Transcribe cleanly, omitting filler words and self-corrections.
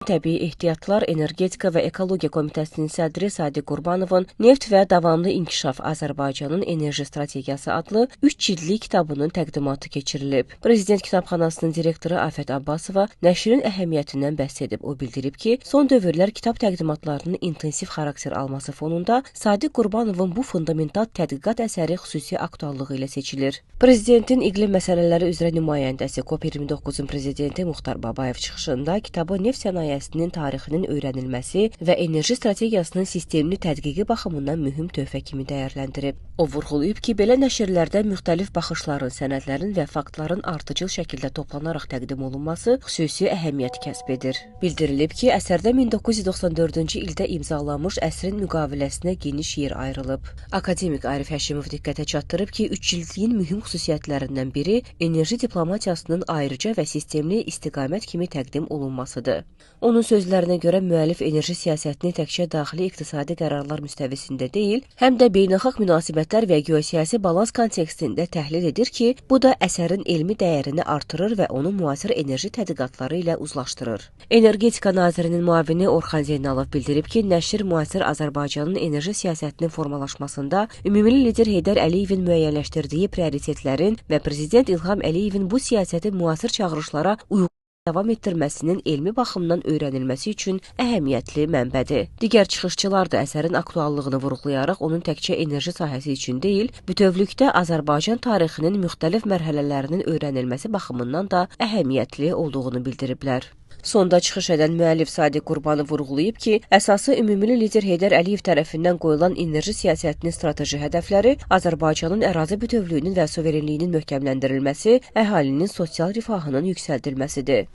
Təbii Ehtiyatlar, Energetika və Ekologiya Komitəsinin sədri Sadiq Qurbanovun Neft və Davamlı İnkişaf Azərbaycanın Enerji Strategiyası adlı 3 cildlik kitabının təqdimatı keçirilib. Prezident Kitabxanasının direktoru Afət Abbasova nəşrin əhəmiyyətindən bəhs edib. O bildirib ki, son dövrlər kitab təqdimatlarının intensiv xarakter alması fonunda Sadiq Qurbanovun bu fundamental tədqiqat əsəri xüsusi aktuallığı ilə seçilir. Prezidentin iqlim məsələləri üzrə nümayəndəsi COP29-un prezidenti Muxtar Babayev çıxışında kitabı neft sənayesinin tarixinin öyrənilməsi və enerji strategiyasının sistemli tədqiqi baxımından mühüm töhfə kimi dəyərləndirib. O vurğulayıb ki, belə nəşrlərdə müxtəlif baxışların, sənədlərin və faktların ardıcıl şəkildə toplanaraq təqdim olunması xüsusi əhəmiyyət kəsb edir. Bildirilib ki, əsərdə 1994-cü ildə imzalanmış əsrin müqaviləsinə geniş yer ayrılıb. Akademik Arif Həşimov diqqətə çatdırıb ki, üç cildliyin mühüm xüsusiyyətlərindən biri enerji diplomatiyasının ayrıca və sistemli istiqamət kimi təqdim olunmasıdır. Onun sözlərinə görə müəllif enerji siyasətini təkcə daxili iqtisadi qərarlar müstəvisində deyil, həm də beynəlxalq münasibətlər və geosiyasi balans kontekstində təhlil edir ki, bu da əsərin elmi dəyərini artırır və onu müasir enerji tədqiqatları ilə uzlaşdırır. Energetika nazirinin müavini Orxan Zeynalov bildirib ki, nəşr müasir Azərbaycanın enerji siyasətinin formalaşmasında ümumilli lider Heydər Əliyevin müəyyənləşdirdiyi prioritetlərin və Prezident İlham Əliyevin bu siyasəti müasir çağırışlara uyğun davam etdirməsinin elmi baxımdan öyrənilməsi üçün əhəmiyyətli mənbədir. Digər çıxışçılar da əsərin aktuallığını vurğulayaraq onun təkcə enerji sahəsi üçün deyil, bütövlükdə Azərbaycan tarixinin müxtəlif mərhələlərinin öyrənilməsi baxımından da əhəmiyyətli olduğunu bildiriblər. Sonda çıxış edən müəllif Sadiq Qurbanov vurğulayıb ki, əsası ümumilli lider Heydər Əliyev tərəfindən qoyulan enerji siyasətinin strateji hədəfləri Azərbaycanın ərazi bütövlüyünün və suverenliyinin möhkəmləndirilməsi, əhalinin sosial rifahının yüksəldilməsidir.